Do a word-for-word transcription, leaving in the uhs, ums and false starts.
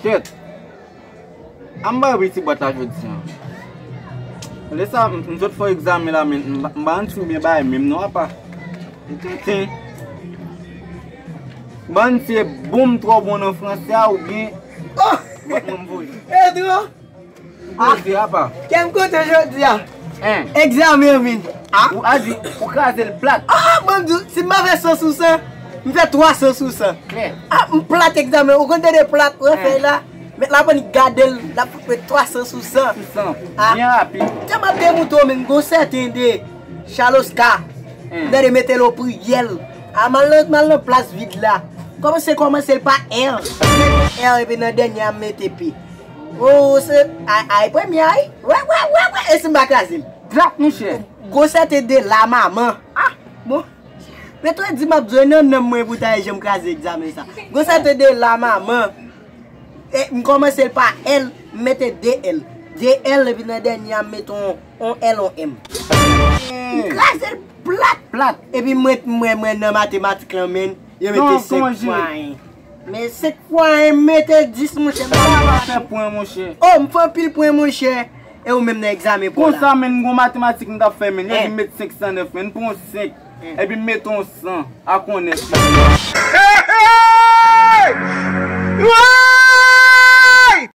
Kèt. An m ba yo ti bwat la jodi an. Lè sa, m, m sot fè egzamen la, men m ba, m ba ann sou byen bagay menm non, apa. M tenten. Ban se bon m twò bon nan franse a oubyen. Oh! Bwat mwen m voye. Pedro! M poze apa. Kè m kontan jodi a. Hein. Egzamen an vin. Ah! Ou a di, ou kraze l plat. Ah, mwen m di, si m pa fè san sou san, m fè twa san sou san. Klè. Ah, m plat egzamen. Ou konn tande plat, wè fèy la? Mèt la pran li gade l, l ap met twa san sou san. Sou san. Ah. Byen rapid. Te m ap demoutre w, men gon sèten de Charles Oscar. Hmm. M tande mete l o pliyèl. A m al nan, m al nan plas vid la. Kòmanse, kòmanse l pa R. M mete R epi nan dènye a m mete P. Oh, se ay, ay, premye ay. Wè, wè, wè, wè. E si m pa kraze l? Drak, monchè. Gon sèten de la manman. Ah, bon. Men twa di m ap jwe nan nanm mwen pou ta janm kraze egzamen sa. Gon sèten de la manman. E, m kòmanse l pa L, m mete de L. De L, epi nan dènye a, m mete on, on L, on M. M kraze l plat. Plat. Epi mwen, mwen, mwen nan matematik lan, men, yo mete senk pwen. Men senk pwen, m mete dis, monchè. M pa fè pwen, monchè. Oh, m fè anpil pwen, monchè. E ou menm nan egzamen pou la. Konsa, men, m gon matematik m t ap fè, men. Yo di m met senk san nèf, men. M pran senk. Epi m mete yon san a konnen.